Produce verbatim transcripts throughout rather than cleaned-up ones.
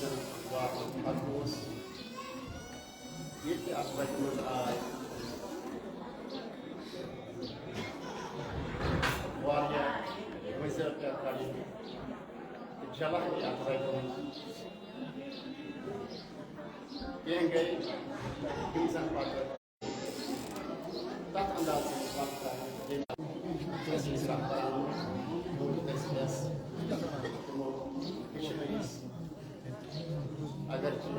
واتُن پتہٕ اوس ییٚتہِ اَتھ وَتہِ منٛز آے واریاہ ؤزِر تہِ کَڑٕنۍ تہٕ جلہٕ تہِ اَتھ وَتہِ منٛز۔ کینٛہہ گٔے تِم زَن پَتہٕ تَتھ اندازَس منٛز وَنہٕ کَران، ییٚمہِ أسۍ ٲسۍ اَتھ پَران، لوٚگ اَسہِ یَس تِمو مِشنٔریٖز۔ اگرچہِ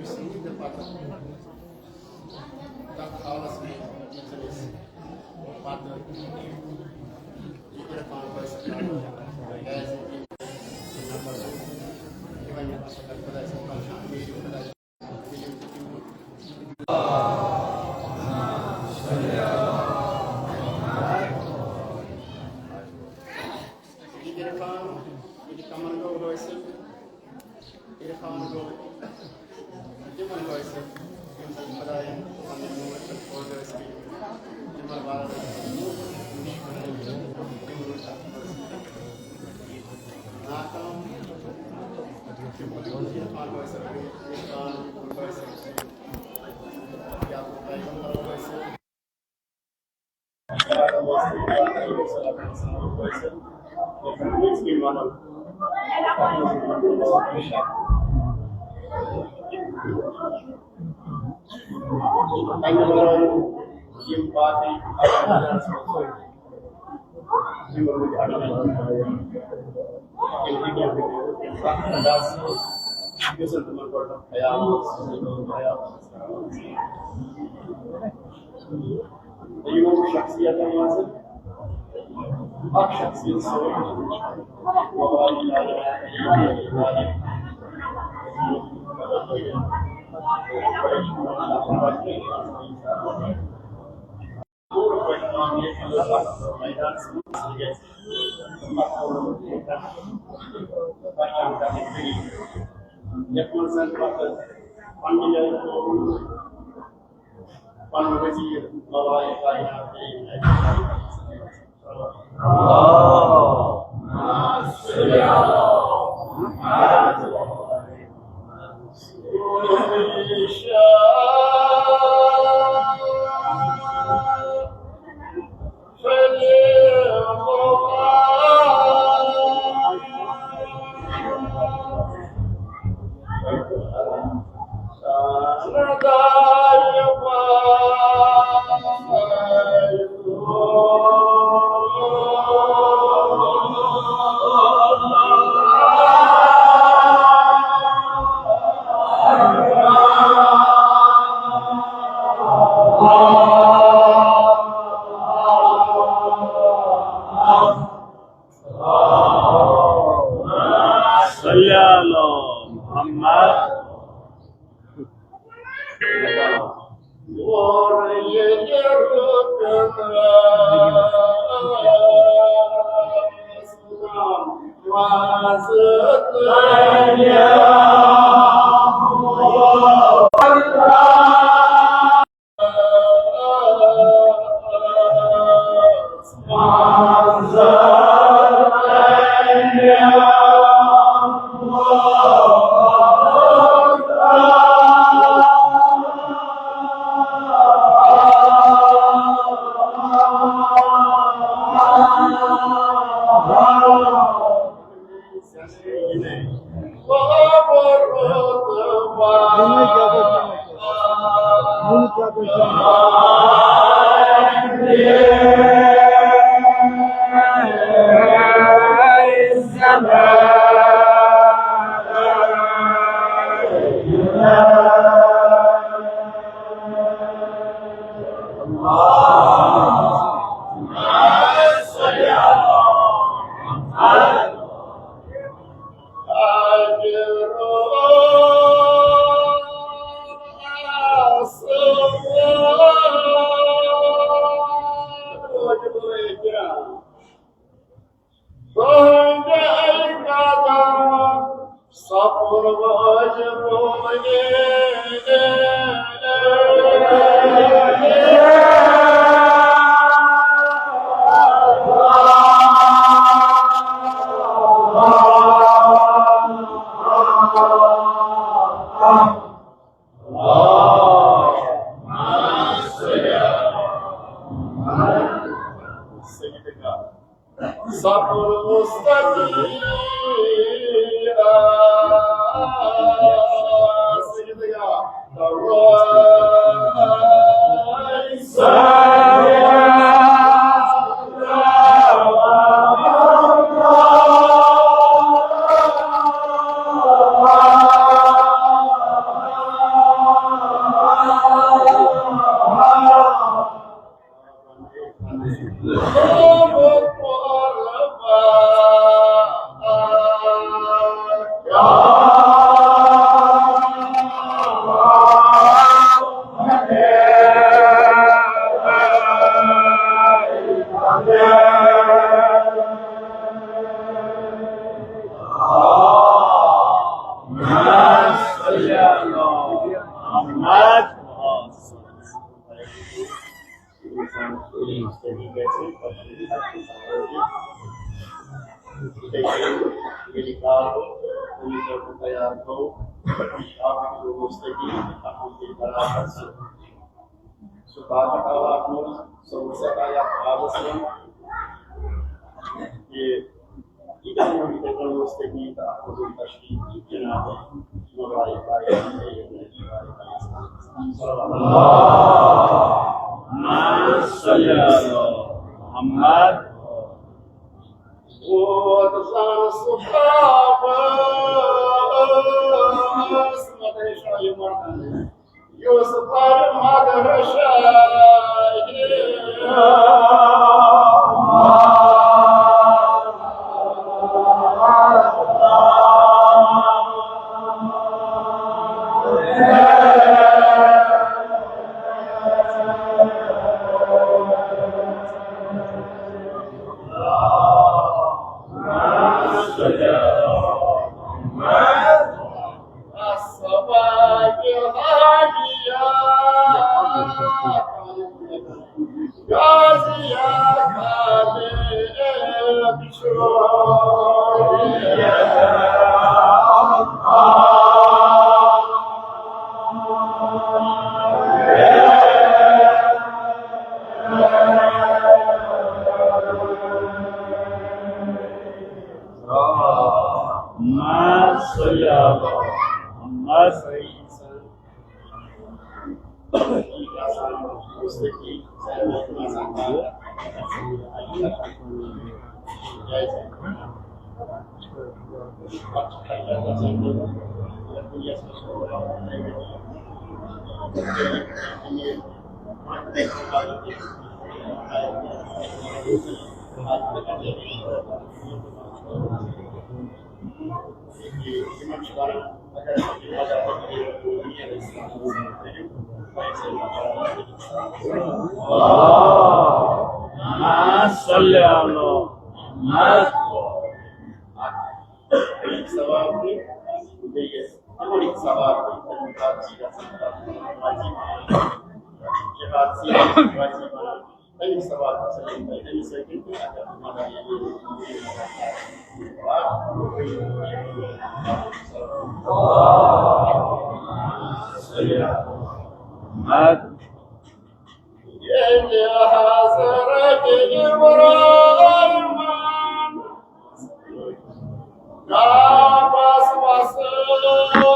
أسۍ ییٖتۍ تہِ پَتہٕ تَتھ حالَس منٛز ییٚتہِ أسۍ پَتہٕ یہِ عرفان حٲصِل کَرو، کیٛازِ یہِ نفر چھُ یِوان یہِ ہسا کَرِ خۄداے سٕنٛز پَتہٕ چھِ ہمیشہِ خۄداے عرفان، یہِ تہِ کمن گوٚو حٲصِل، عرفان گوٚو تِمن حٲصِل، یِم زن خۄداین پنٕنۍ نوٗر تہٕ پٲدٕ ٲسۍ کٔرمٕتۍ، تِمن بارن منٛز ناکام، تِم عرفان حٲصِل کٔرِتھ، عرفان حٲصِل کٔرِتھ، یا پیغمبر حٲصِل۔ یِمو شخصیتن منٛز اکھ شخصیت سۭتۍ یَتھ منٛز زَن پَتہٕ پننہِ جایہِ پنُن وزیر مولانا کائنات کریم۔ صلی علی محمد۔ سُہ طاقت آو اَتھ منٛز، سُہ وُسعت آیہِ اَتھ آبَس منٛز کہِ یہِ کَتھ منٛز یِتھَے کٔنۍ اوس تٔتی تہٕ اَتھ منٛز اوس تشریٖف جناب مبارک بھائی۔ اللہم صل علی محمد۔ ووت زن سُہ بابس مدرسہ یہِ مردن۔ یُس پرِ مدرسہ صلی اللہ محمد۔ ثواب تہِ بیٚیہِ تِمَن ہٕنٛدۍ ثواب تہِ، تِمَن حج چھِ گژھان، تَتھ منٛز حجی وَنان، جہاد سی حجی وَنان، تَمِکۍ ثواب تہِ چھِ تِم، تَمہِ سۭتۍ تہِ اگر مدد یِیہِ۔ ییٚلہِ حضرت ابراہیمن کعبس وسٲو۔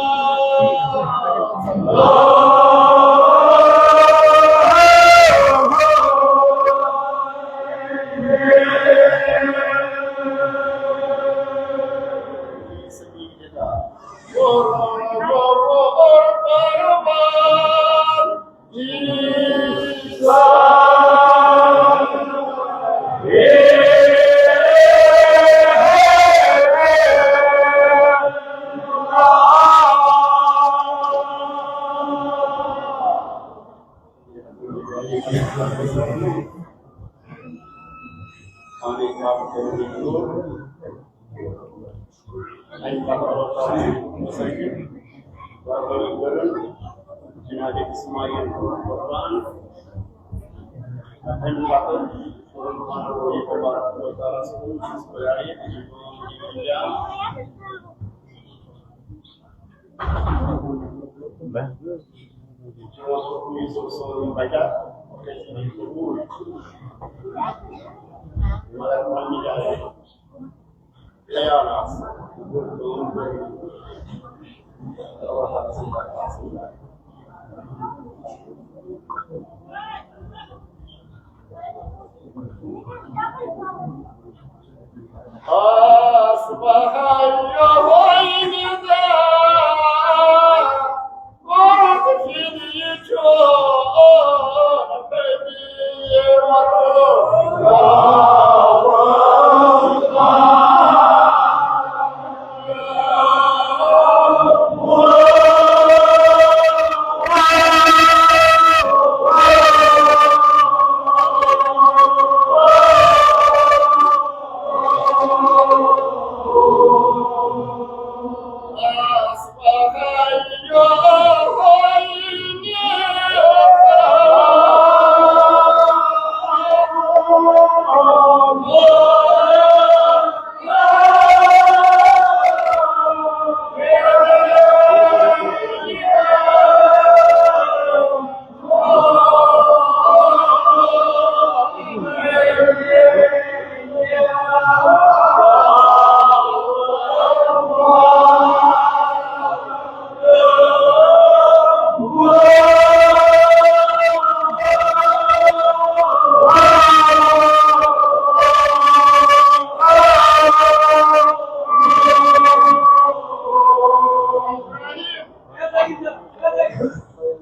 اَمہِ پتہٕ آو تۄہہِ مسجد بربری کرن، جناب اسماعیل قربان۔ اَمہِ پتہٕ کوٚرُن پنُن روح مبارک اللہ تعالیٰ ہَس کُن، یُس بڑایہِ۔ مگر پننہِ جایہِ أصبح يهوي نداء مرض في اليتون بيبي.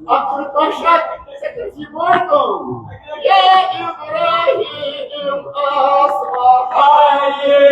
أكثر طشت سكت سيبورتو. يا إبراهيم أصبح حيا.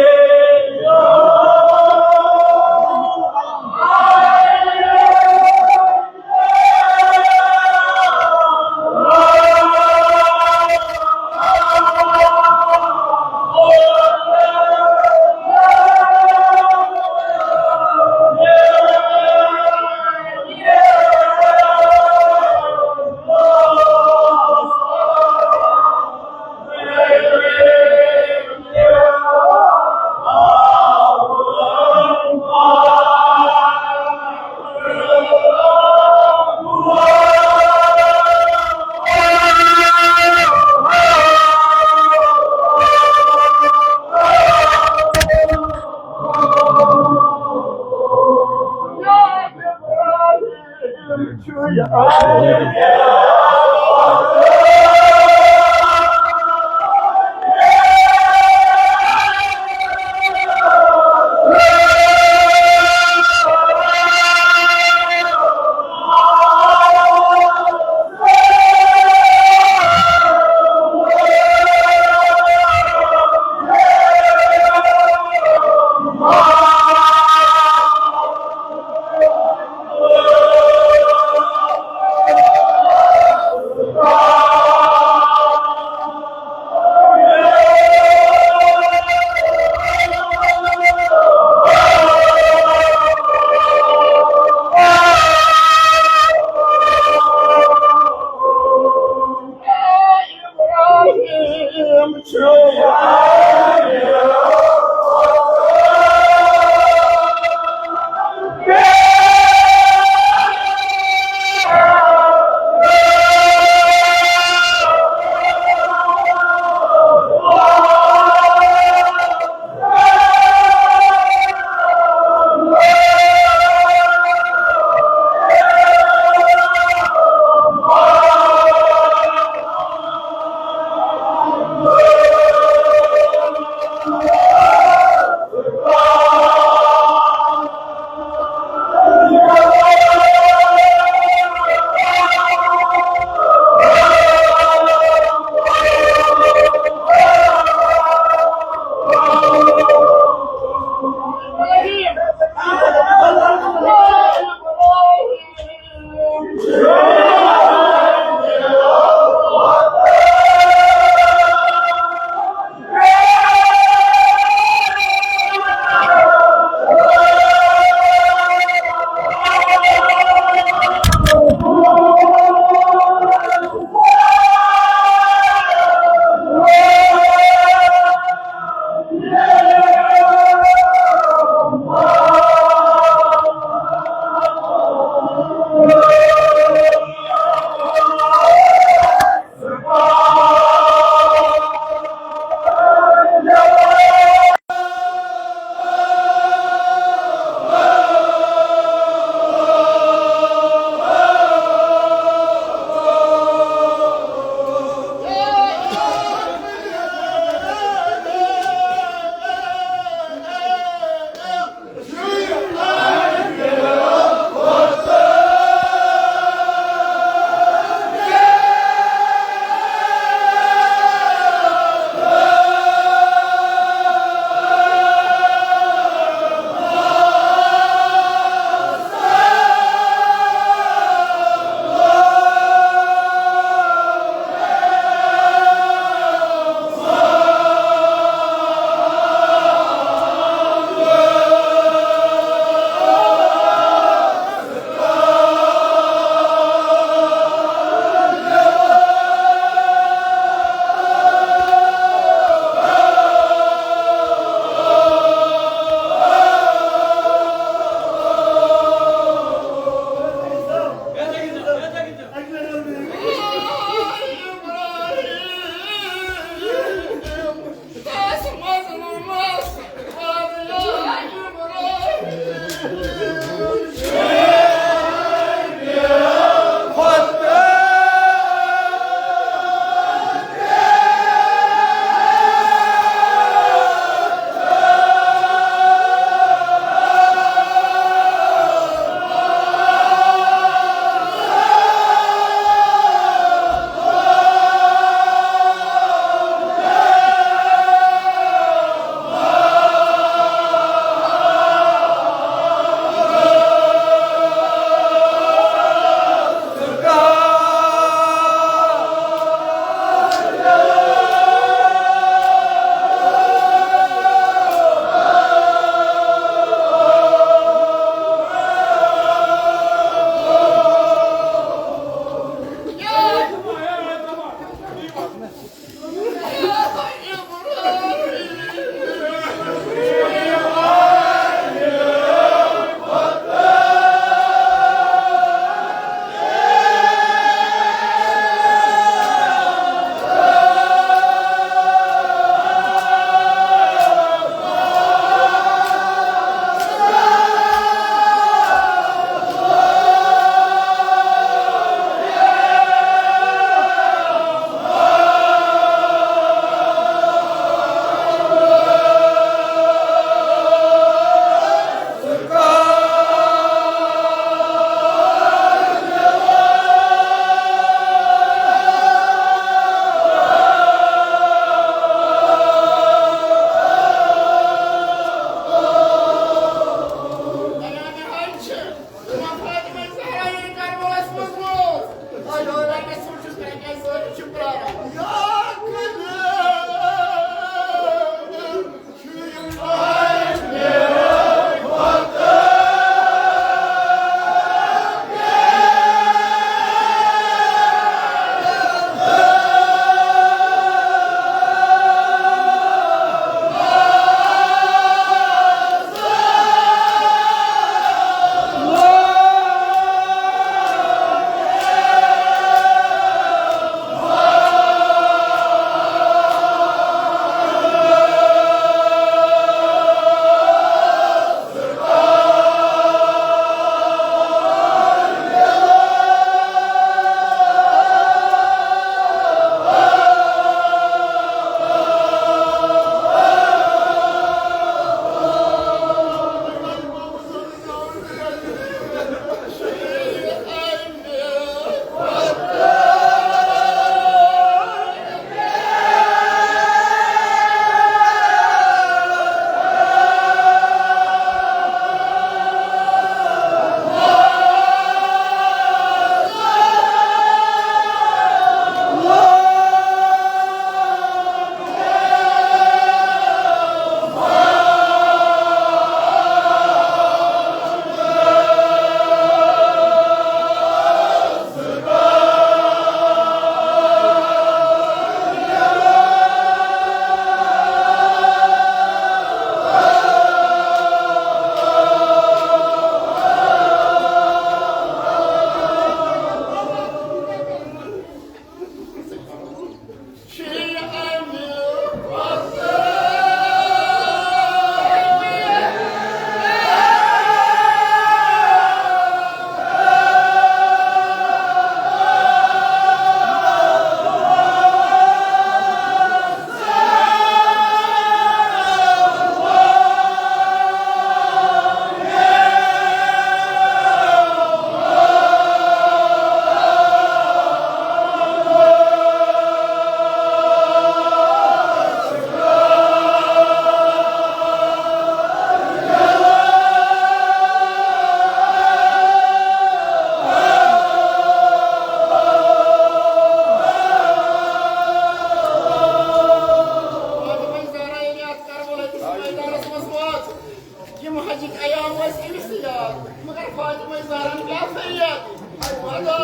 ایام ٲسۍ أمِس تہِ یاد، مگر فاطمہ زہرا کیٛاہ فریاد؟ اے خۄدا،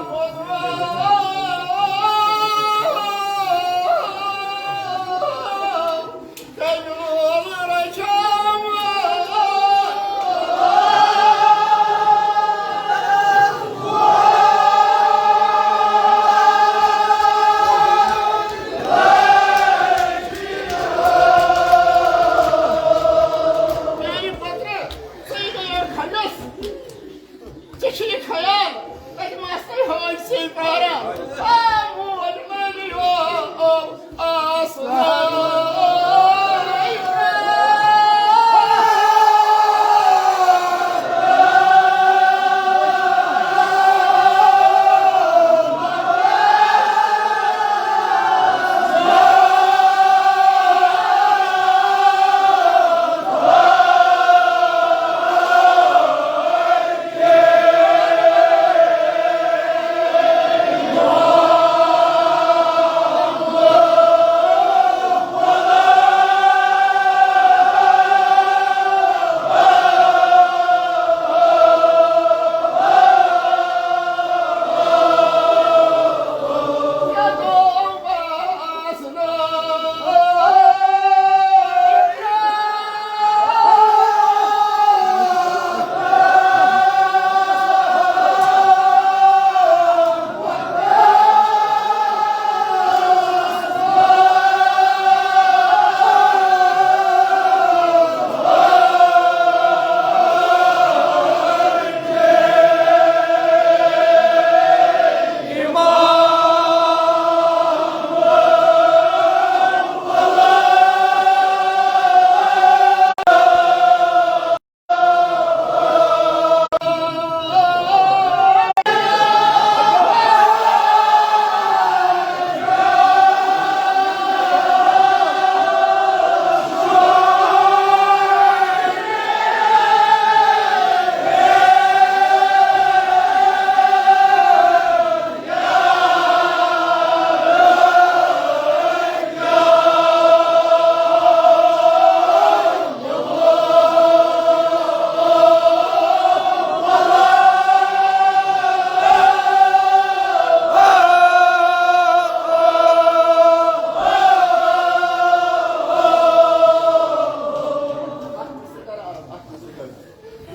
خۄدا۔ میانہِ پترٕ، ژٕ گٔیے کھنٛڈس۔ ژےٚ چھُے خیال، تتہِ ما آسنے حٲج سے پاران؟ آ، مول مٲلِو، آ، آ، آ، آ۔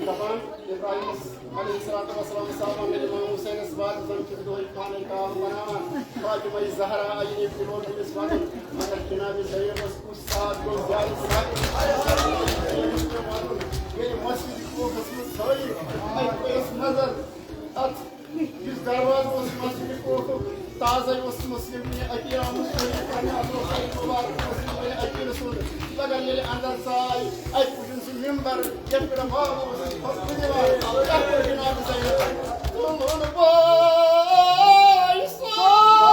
دپان ابراہیمس علیہ الصلوۃ والسلام صاحب، امام حسینس بعد زن چھِ دۄہے پانے کال بناوان۔ فاطمہ زہرا آیہِ ییٚمہِ لوگ أمِس ونُن، مگر جناب زینبس کُس ساتھ گوٚو زیادٕ سخت؟ ییٚلہِ مسجد کوفس منٛز تھٲیِکھ، اَتہِ پیٚیَس نظر، اتھ یُس دروازٕ اوس مسجد کوفُک، تازے اوس مسلم بن عقیل آمُت، شریف پرنہِ، اتھ اوس شریف مبارک مسلم بن عقیل سُنٛد۔ مگر ییٚلہِ اندر ژاے، اتہِ وُچھُن سُہ ممبر، یتھ پٮ۪ٹھ بابا اوس خطبہٕ دِوان، تتھ پٮ۪ٹھ جناب زینب۔ تُلُن بٲے سُنٛد۔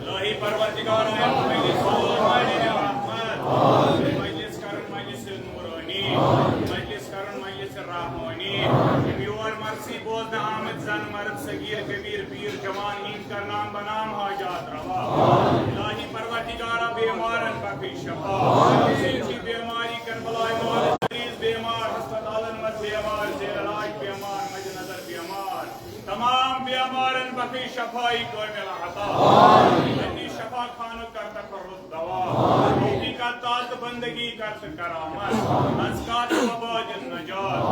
الہی پروردگار، اے مجلس، مجلس کرن مجلس نورانی، مجلس کرن مجلس رحمانی، یور مرضی بوزنہٕ آمٕتۍ زن مرد صغیر کبیر پیر جوان، ہند کر نام بنام حاجات روا۔ الہی پروردگارا، بیمارن بخش شفا، سنجی بیماری کربلائے مال، مریض بیمار، ہسپتالن منٛز بیمار، زیر علاج بیمار، مد نظر بیمار، تمام بیمارن بخش شفای کامل عطا۔ جنی شفا خانک کر تفرد دوا، توفیق عطا تہٕ بندگی کر تہٕ کرامت، از کات وبا دن نجات،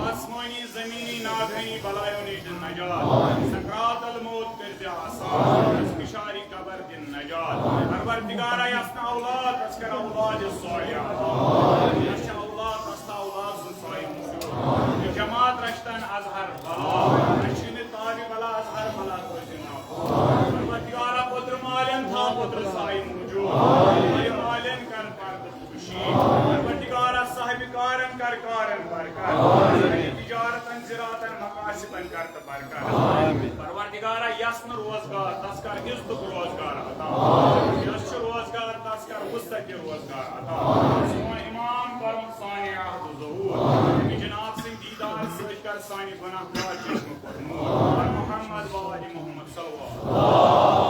آسمانی زمینی ناگہانی بلایو نش دن نجات، سکرات الموت کر زِ آسان، از فشاری قبر دن نجات۔ پروردگارا، یس نہٕ اولاد، تس کر اولاد صالح عطا، یس چھِ اولاد، تس تھاو اولاد سُنٛد سایہِ موٗجوٗد۔ یہِ جماعت رچھتن از ہر بلا، رچھِنۍ تابِ بلا از ہر بلا کٔرزِ نابود۔ پروردگارا، پوتر مالن تھاو پوتر سایہِ موٗجوٗد۔ مالن کر پردٕ پوشی۔ پروردگارا، صاحب کارن کر کارن برکت۔ تجارتن، زراعتن، مقاصدن کر تہٕ برکت۔ پروردگارا، یس نہٕ روزگار، تس کر عزتُک روزگار عطا۔ یس چھُ روزگار، تس کر وسعت روزگار عطا۔ سون امام کرُن سانہِ عہد ظہور۔ امہِ جناب سٕنٛدِ دیدار سۭتۍ کر سانہِ گناہ گار چشمہٕ پور نور۔ محمد و آل محمد صلوات۔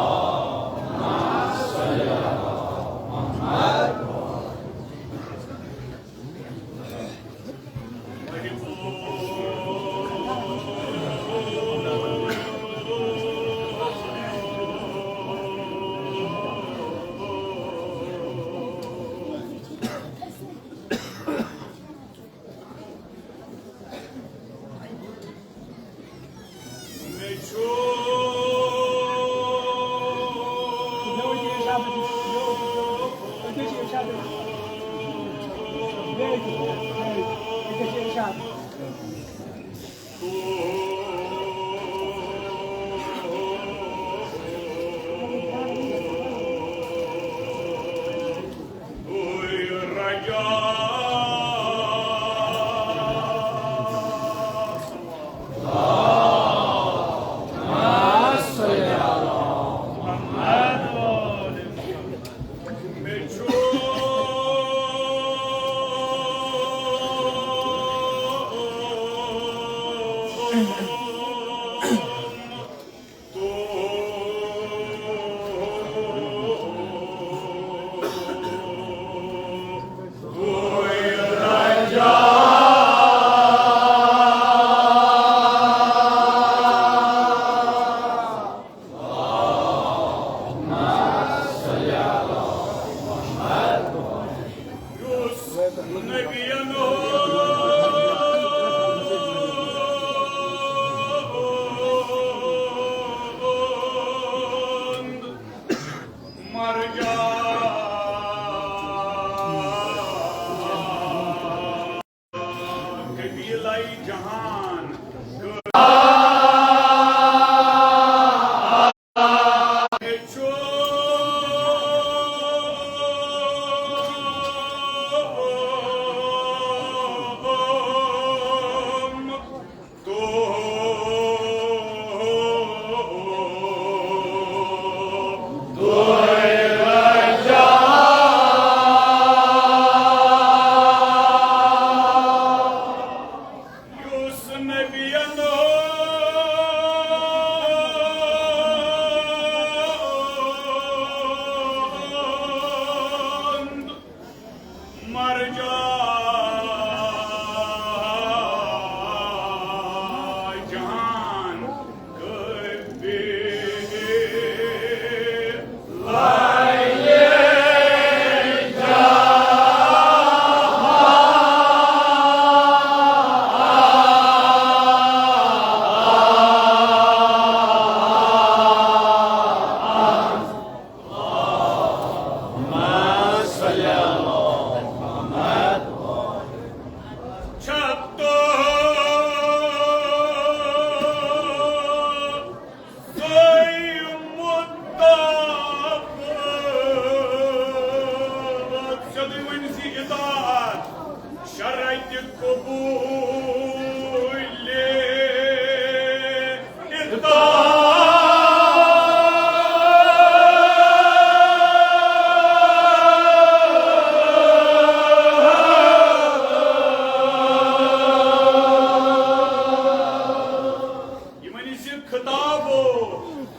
یِمن زِ خطابو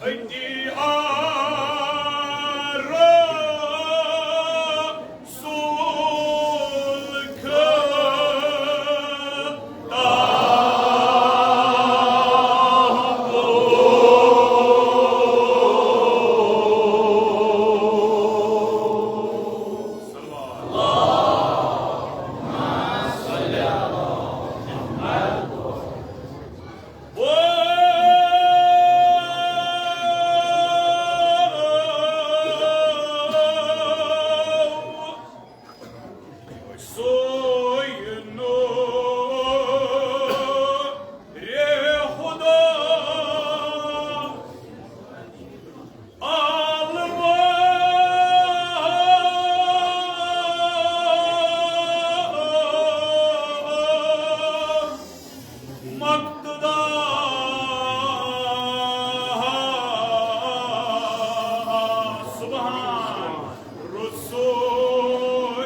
أتی آ رسول خطاب۔ مقتدا۔ سبحان رسول۔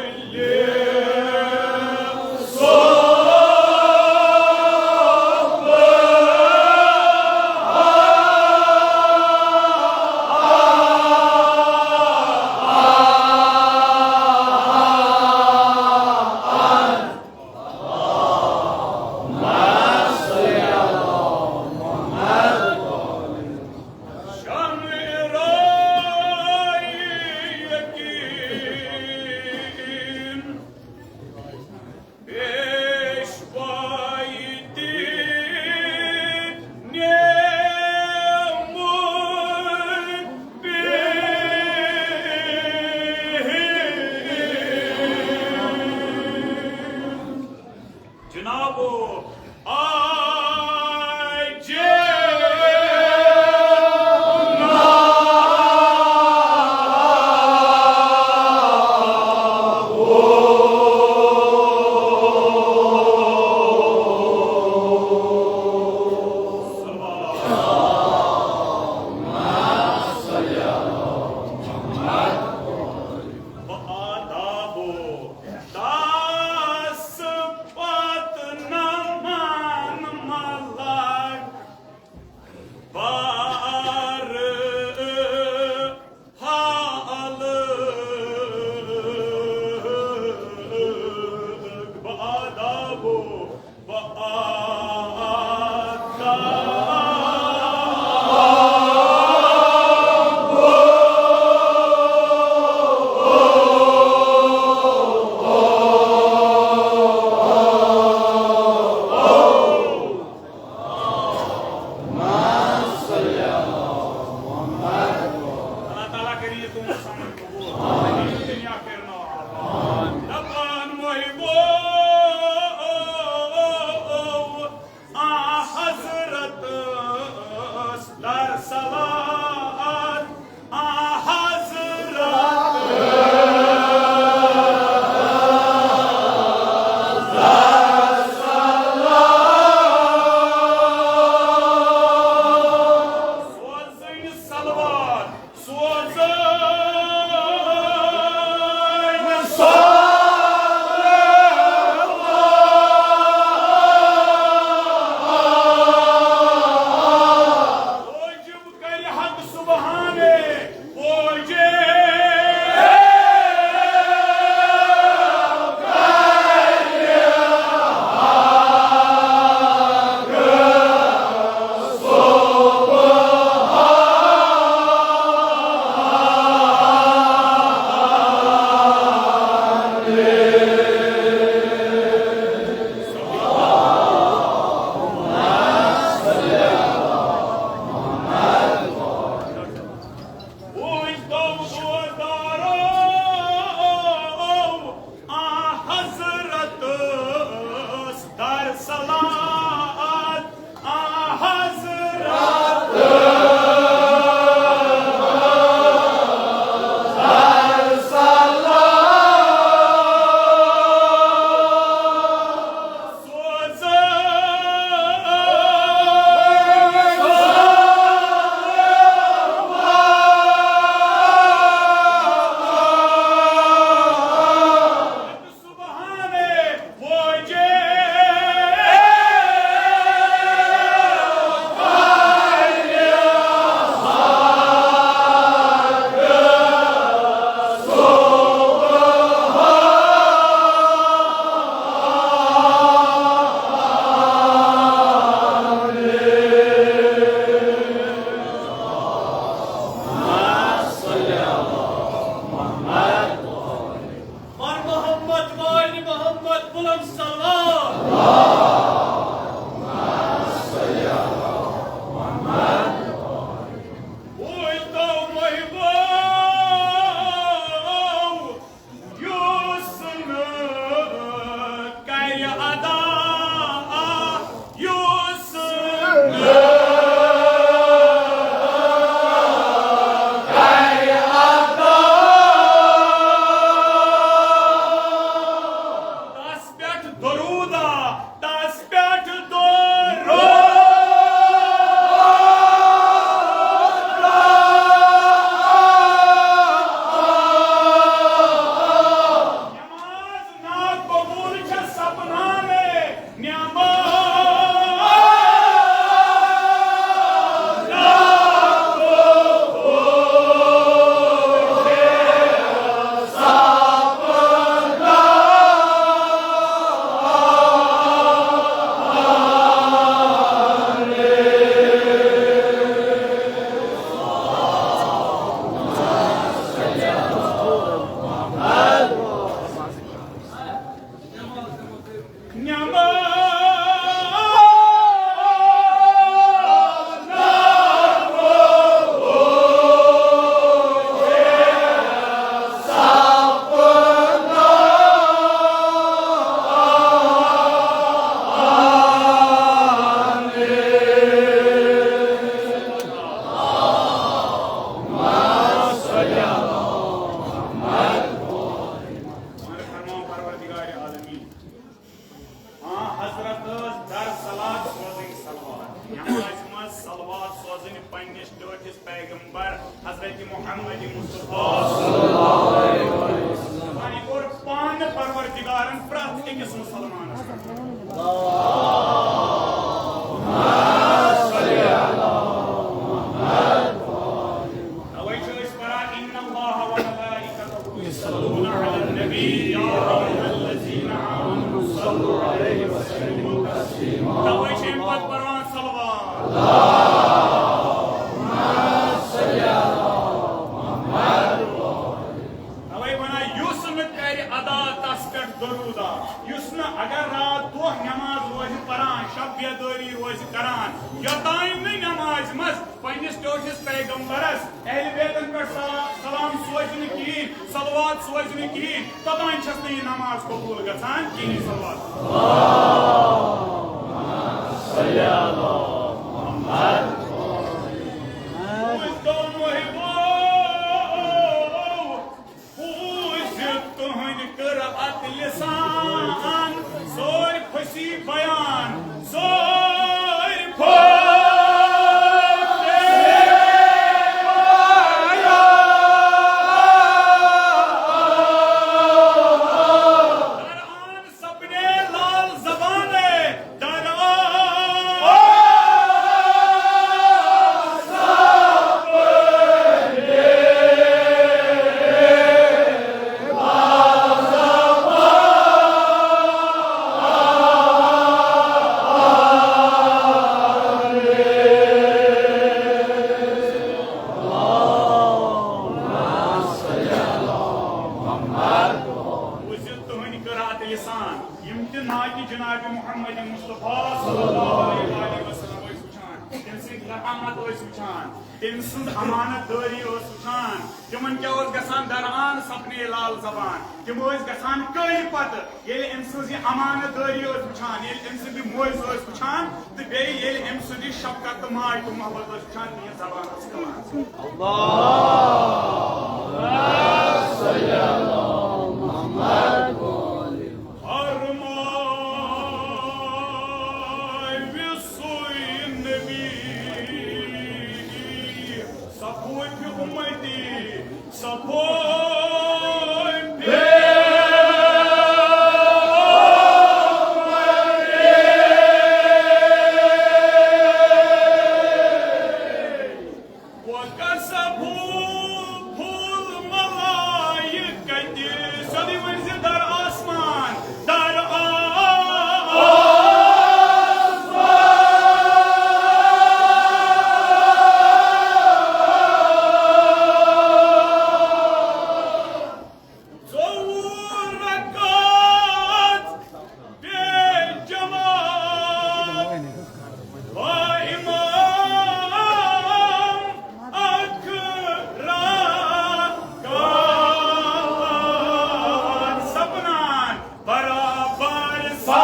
جناب، آج آداب و داس پت نمان ملک بار حال بآداب و اللہ تعالیٰ کٔرِنۍ یہِ تُہُنٛد عمل قبوٗل۔ آمین۔ دُنیا پھیرناو۔ دَپان محبو، آ حضرت در صلات، آ حضرت در صلات۔ سوزٕنۍ صلوات۔ سوزان صالح واجب کرِ پننِس ٹٲٹھِس پیغمبر حضرت محمد مصطفیٰ صلی اللہ علیہ وسلم۔ وۄنۍ کوٚر پانہٕ پروردگارن پرٛٮ۪تھ أکِس مسلمانس پٮ۪ٹھ۔ توے چھِ أسۍ پران، "ان اللہ و ملائکتہ یصلون علی النبی، یا ایھا الذین آمنوا صلوا علیہ وسلموا تسلیما۔" توے چھِ اَمہِ پتہٕ پران صلوات۔ توے ونان، یُس نہٕ کرِ ادا تس پٮ۪ٹھ درودہ، یُس نہٕ اگر راتھ دۄہ نماز روزِ پران، شب بیدٲری روزِ کران، یوٚتام نہٕ نمازِ منٛز پننِس ٹٲٹھِس پیغمبرس اہل بیتن پٮ۪ٹھ سلا-، سلام سوزِ نہٕ کِہیٖنۍ، صلوات سوزِ نہٕ کِہیٖنۍ، توٚتام چھَس نہٕ یہِ نماز قبوٗل گژھان کِہیٖنۍ۔ صلوات۔ بوٗزتو محبو، بوٗزِتھ تُہٕنٛدۍ قرأت لسان، سورِ کھوٚسی بیان، سورِ کھوٚسی بیان۔ قرآن سپنے لال زبانے، در آ بوٗزِو تُہٕنٛدۍ قرأت لسان، یِم تہِ ناتہِ جناب محمد مصطفیٰ صلی اللہ علیہ وآلہ وسلم ٲسۍ وٕچھان، تٔمۍ سٕنٛدۍ کرامت ٲسۍ وٕچھان، تٔمۍ سٕنٛز امانت دٲری ٲس وٕچھان، تِمن کیٛاہ اوس گژھان؟ دران سپنے لال زبان، تِم ٲسۍ گژھان کٔلۍ پتہٕ۔ ییٚلہِ أمۍ سٕنٛز یہِ امانت دٲری ٲس وٕچھان، ییٚلہِ أمۍ سٕنٛدِ موج ٲس وٕچھان، تہٕ بیٚیہِ ییٚلہِ أمۍ سٕنٛدِ شفقت تہٕ ماے تہٕ محبت ٲس وٕچھان، تِہنٛز زبان ٲس کھلان۔ فرماوِ سُے نبی، صفوفِ اُمتی، صفوفِ اُمتی۔ وَکَصَفُ فُل مَلَائِکَتِ، سیوٚدُے ؤنۍ زِ در آسمان، در آسمان۔ ژوٚوُہ رکعت بے جماعت، با امام اکھ رکعت سپنان برابر سا۔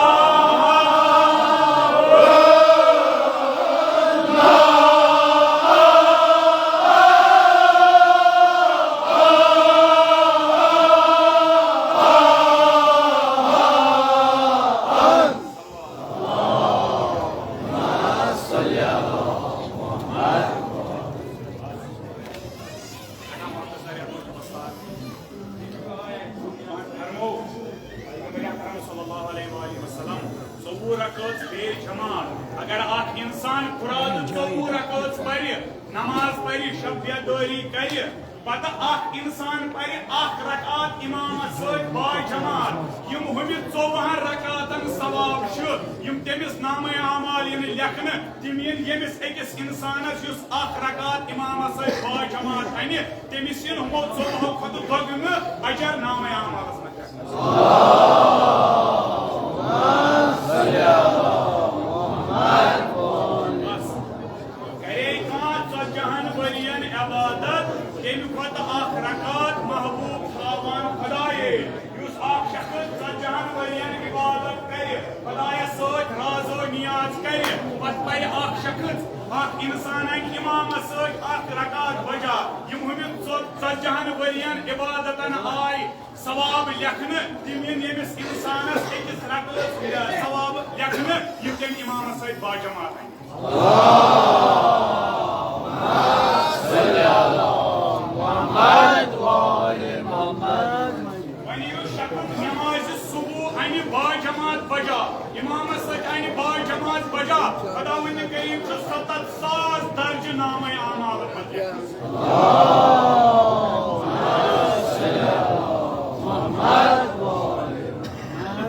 فرمو، پیغمبر اکرم صلی اللہ علیہ وآلہ وسلم، ژوٚوُہ رکٲژ بے جماعت۔ اگر اکھ انسان قرآن ژوٚوُہ رکٲژ پرِ، نماز پرِ، شب بیدٲری کرِ، پتہٕ اکھ انسان پرِ اکھ رکعت امامس سۭتۍ با جماعت، یِم ہُمہِ ژوٚوُہن رکعتن ثواب چھِ، یِم تٔمِس نامہ اعمال یِنہٕ لیکھنہٕ، تِم یِن ییٚمِس أکِس انسانس یُس اکھ رکعت امامس سۭتۍ با جماعت انہِ، تٔمِس یِن ہُمو ژوٚوُہو کھۄتہٕ دۄگنہٕ اجر نامہ اعمالس منٛز۔ بس۔ کرے کانٛہہ ژتجہن ؤرین عبادت، تمہِ کھۄتہٕ اکھ رکعت محبوب تھاوان خدایے۔ یُس اکھ شخص ژتجہن ؤرین عبادت کرِ، خدایس سۭتۍ راز و نیاز کرِ، پتہٕ پرِ اکھ شخص، اکھ انسان اکہِ امامس سۭتۍ اکھ رکعت بجا، یِم ہُمہِ ژۄ-، ژتجہن ؤرین عبادتن آے ثواب لیکھنہٕ، تِم یِن ییٚمِس انسانس أکِس رکعتس ثواب لیکھنہٕ، یِم تٔمۍ امامس سۭتۍ باجماعت انہِ۔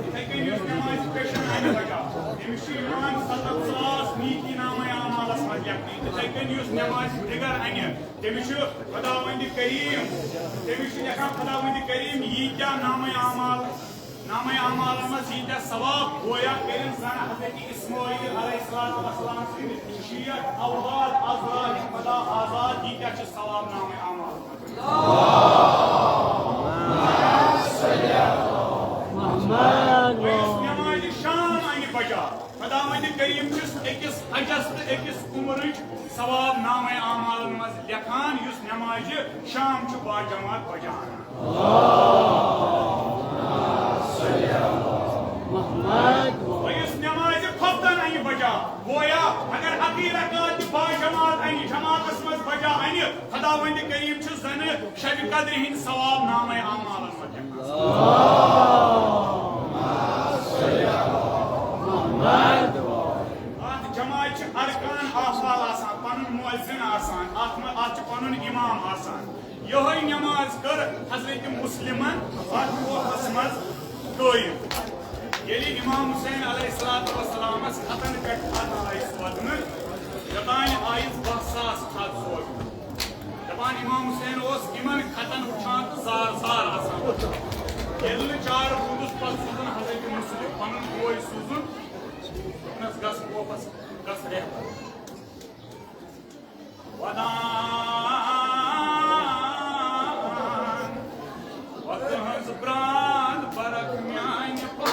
یِتھَے کٔنۍ یُس نٮ۪مازِ پیشن اَنہِ بجا، تٔمِس چھُ یِوان ستتھ ساس نیکی نامہ اعمالس منٛز لیکھنہٕ۔ یِتھَے کٔنۍ یُس نٮ۪مازِ دِگر اَنہِ، تٔمِس چھُ خداوندِ کریم، تٔمِس چھُ لیکھان خداوندِ کریم ییٖتیٛاہ نامہ اعمال، نامہ اعمالن منٛز ییٖتیٛاہ ثواب، گویا کٔرِن زن حضرت اسماعیل علیہ الصلوۃ والسلام سٕنٛدۍ شیٹھ اولاد عزرا ہٕنٛدۍ خدا آزاد، ییٖتیٛاہ چھِ ثواب نامہ اعمال۔ وۄنۍ یُس نمازِ شام اَنہِ بجا، خداوندِ کریم چھُس أکِس حجس تہٕ أکِس عمرٕچ ثواب نامہ اعمالن منٛز لیکھان، یُس نمازِ شام چھُ باجماعت پجان۔ وۄنۍ یُس نمازِ خۄفتن اَنہِ بجا، گویا اگر اَکٕے رکعت تہِ باجماعت اَنہِ، جماعتس منٛز بجا اَنہِ، خداوندِ کریم چھُ زنہٕ شبِ قدرِ ہٕنٛدۍ ثواب نامہ اعمالن منٛز لیکھان۔ اَتھ جماعتہِ چھِ ارکان اعمال آسان، پنُن مؤذن آسان، اَتھ منٛز، اَتھ چھُ پنُن امام آسان۔ یِہوٚے نماز کٔر حضرت مسلمن اَتھ کوفس منٛز قٲیِم۔ ییٚلہِ امام حسین علیہ الصلوۃ والسلامس خطن پٮ۪ٹھ خط آیہِ سوزنہٕ، یوٚتانۍ آیِس باہ ساس خط سوزنہٕ۔ دپان امام حسین اوس یِمن خطن وٕچھان تہٕ زار زار آسان وٕچھان۔ ییٚلہِ نہٕ چارٕ روٗدُس، پتہٕ سوٗزُن حضرت مسلم پنُن بوے سوٗزُن، دوٚپنس، "گژھ کوفس، گژھ رہبر۔" ودان و تہنٛز برٛانٛد برکھ میانہِ پاو۔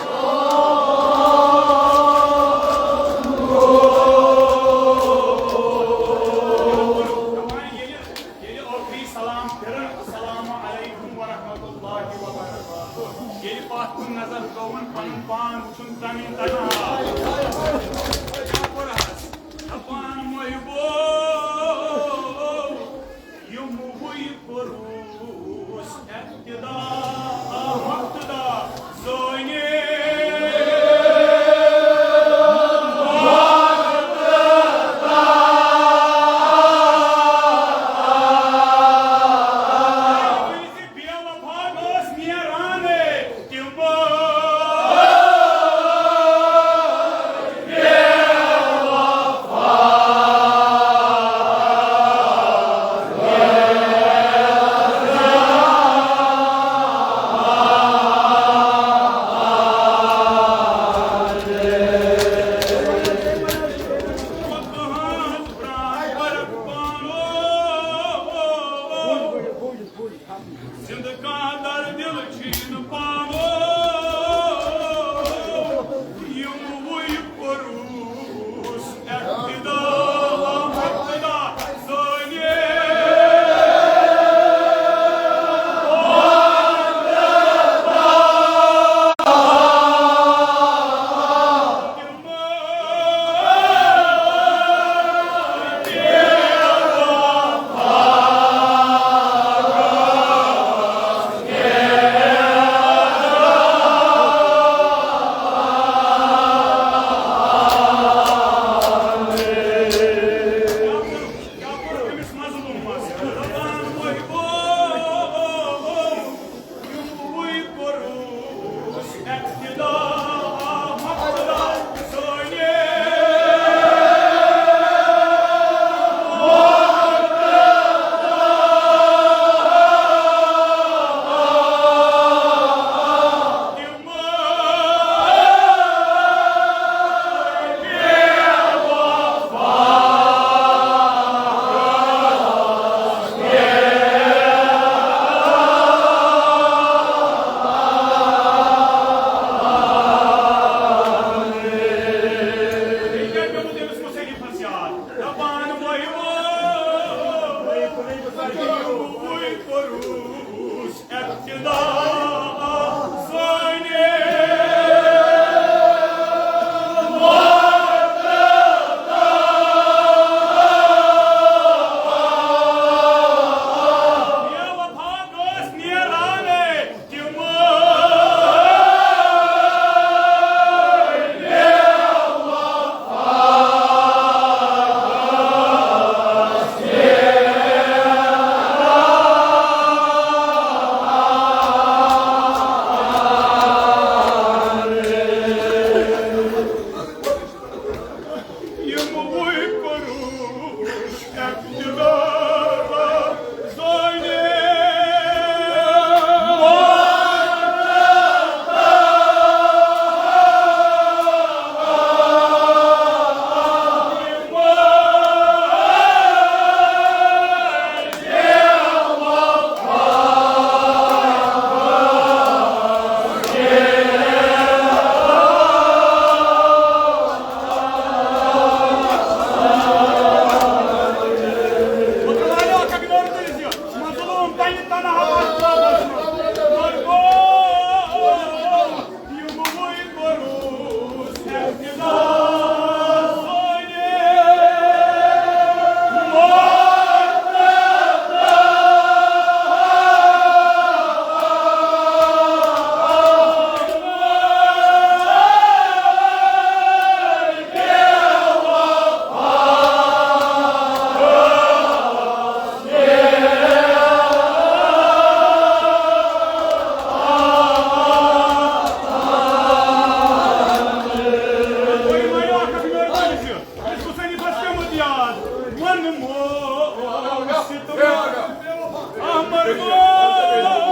احمد گوٚو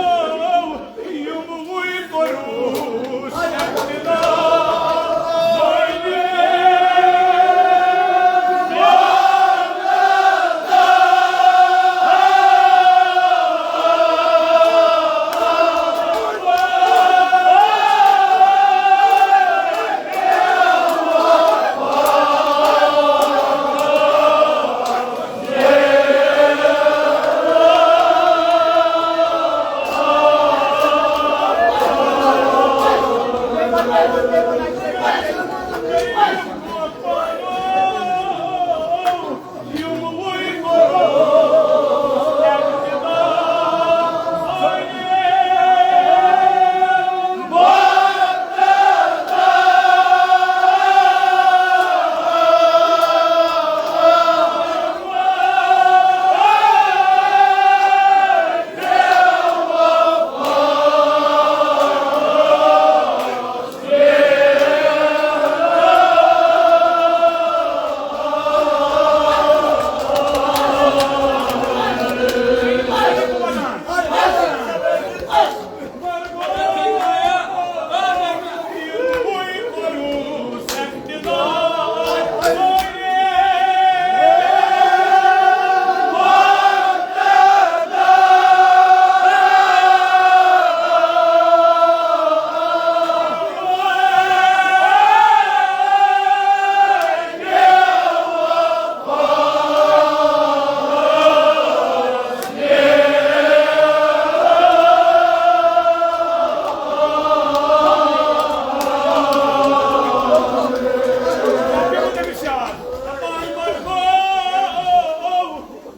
یِموٕے کوٚروس اقتدار۔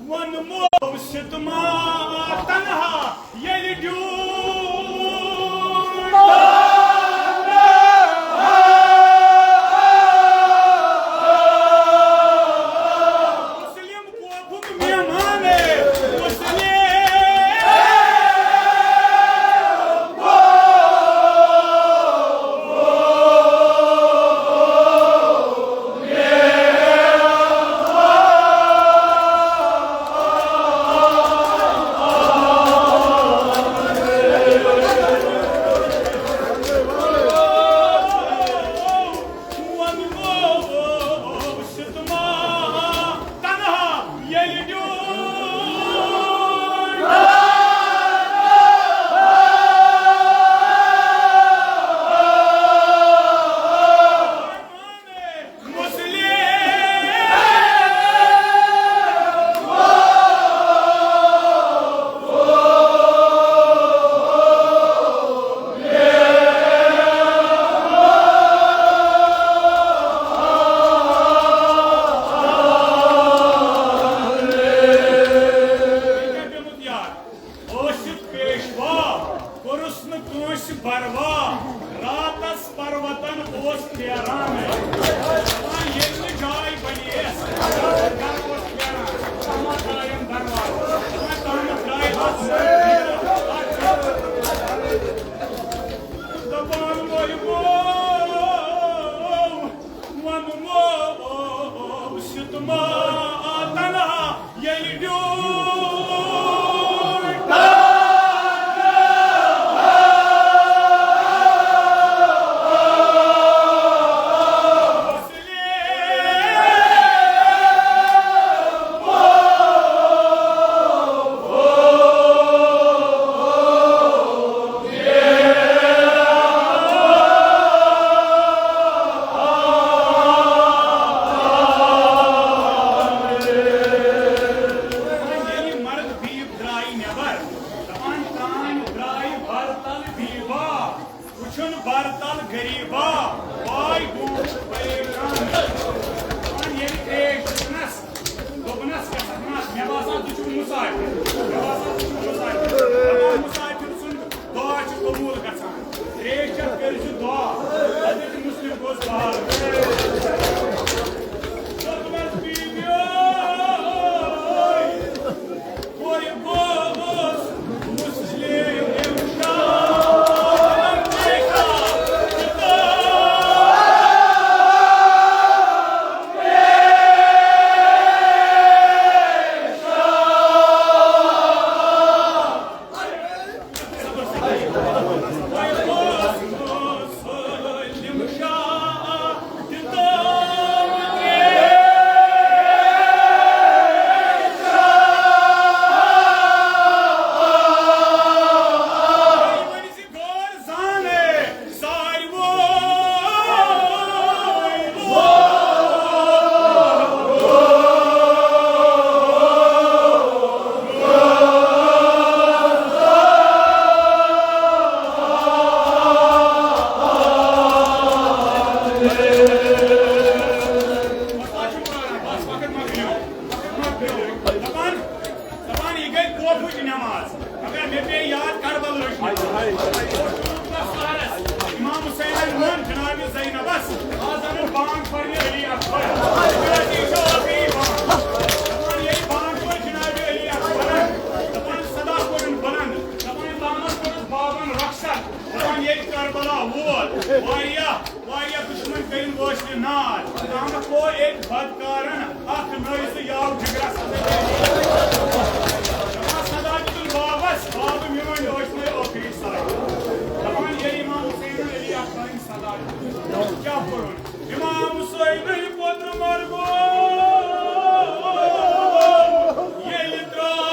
ووٚنمو ستما تنہا ییٚلہِ ڈیوٗن۔ مسلم کوفُک مہمان مسلم۔ نماز۔ مگر مےٚ پیٚیہِ یاد کربلہٕچ نماز۔ امام حسینن ووٚن جناب زینبس، آز اَنُن بانگ پرنہِ علی اکبر۔ مےٚ ٲس یہِ چھُ اوترٕ یہِ بانگ۔ دَپان ییٚلہِ بانگ پٔر جناب علی اکبرن، دَپان صدا کوٚرُن بلند، دَپان تامَتھ کوٚرُس بابن رۄخصت، دَپان ییٚلہِ کربلا ووت، واریاہ واریاہ دشمن کٔرِن وٲسلہِ ناد۔ تامَتھ گوٚو أکۍ بدکارن اکھ نٲیِسہٕ یاو جگرس اندر۔ دپان صدا دیُتُن بابس، باب میون ٲسۍ نہٕ ٲخری ساے۔ دپان ییٚلہِ امام حسین علی اکبرن صدا دیُت، کیٛاہ کوٚرُن؟ امام حسین پوٚتُر مرگو ییٚلہِ ترٛاو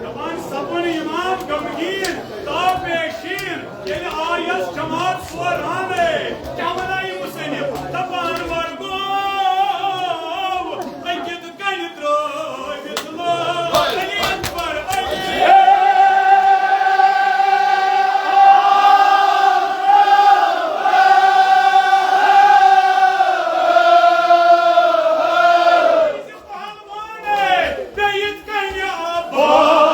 دپان سپُن امام غمگیٖن، تاو پیشیٖن، ییٚلہِ آیس جماعت سورانَے۔ کیٛاہ ونان یہِ مصنف؟ دپان ورگوو أکِس کنہِ ترٲوِتھ لٲر علی اکبر علی۔ پہلوانے، بیٚیہِ یِتھ کنہِ عباس۔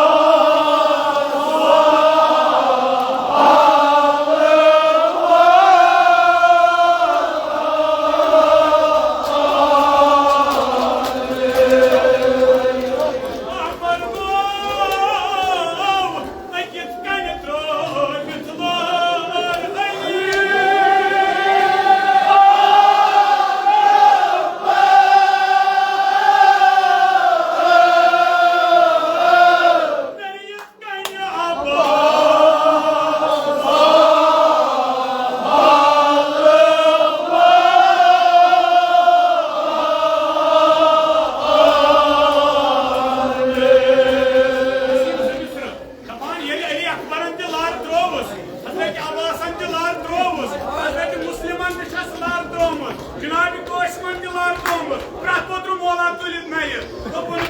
دپان ییٚلہِ علی اکبرن تہِ لر ترٲوٕس، حضرت عباسن تہِ لر ترٲوٕس، حضرت مسلمن تہِ چھس لر ترٲومٕژ، جناب قاسمن تہِ لر ترٲومٕژ، پرٛٮ۪تھ پوٚتُر مولا تُلِتھ نَیہِ۔ دوٚپُن